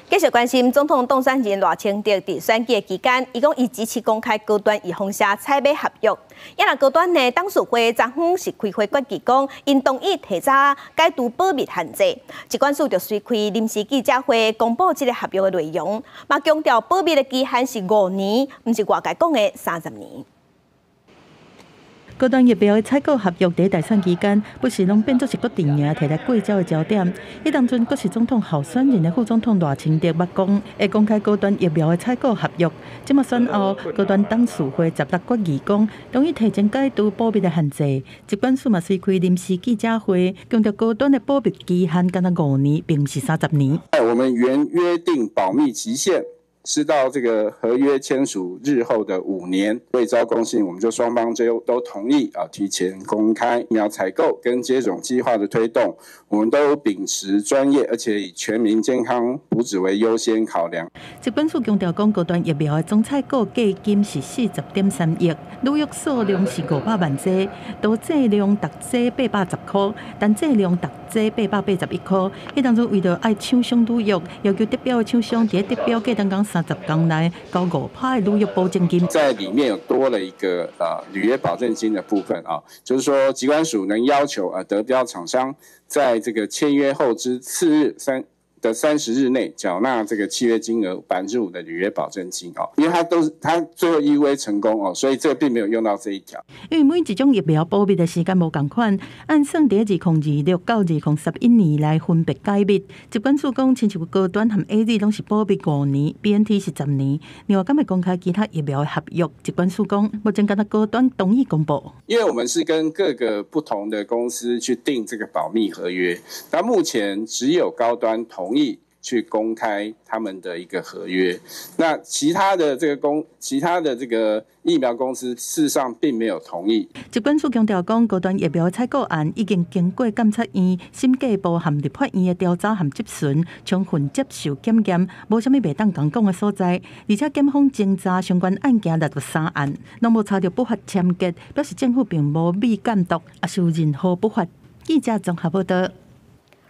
繼續關心總統當選人賴清德佇選舉期間，伊講伊支持公開高端預防射採買合約。啊若高端的董事會昨昏是開會決議講，𪜶同意提早解除保密限制。疾管署就隨開臨時記者會公布這个合約的內容，嘛強調保密的期限是五年，毋是外界講的30年。高端疫苗的採購合約佇大選期間，不時攏變做是各陣營提來過招的焦點。彼當陣，閣是總統候選人的副總統賴清德捌講，會公開高端疫苗的採購合約。這馬選後，高端董事會十六決議講，同意提前解除保密的限制。疾管署嘛隨開臨時記者會，強調高端的保密期限干焦五年，並毋是三十年。我們原約定保密期限是到這個合約簽署日後的5年，為昭公信，我們就雙方就都同意啊，提前公開疫苗採購跟接種計劃的推動，我們都秉持專業，而且以全民健康福祉為優先考量。疾管署強調講，高端疫苗的總採購價金是40.3億，履約數量是500萬劑，單劑量逐劑810箍，單劑量逐劑881箍。彼當陣為著愛廠商履約，要求得標的廠商佇得標過程中30工內交5%的履約保證金。在裡面有多了一個履約保證金的部分啊，就是說疾管署能要求啊得標廠商在這個簽約後之次日的30日內繳納這個契約金額5%的履約保證金哦，因為他都是他最後 EUA 成功哦，所以這個並沒有用到這一條。因為每一種疫苗保密的時間無仝款，按算佇2026到2031年來分別解密。疾管署講，親像高端和 AZ 攏是保密五年，BNT 是十年。另外，敢會公開其他疫苗的合約？疾管署講，目前干焦高端同意公布。因為我們是跟各個不同的公司去訂這個保密合約，那目前只有高端同意去公開他們的一個合約，那其他的這個疫苗公司事實上並沒有同意。疾管署強調講，高端疫苗採購案已經經過監察院、審計部和立法院的調查和質詢，充分接受檢驗，無啥物袂當共講的所在。而且檢方偵查相關案件63案，攏無查著不法簽結，表示政府並無秘監督，抑是有任何不法。記者綜合報道。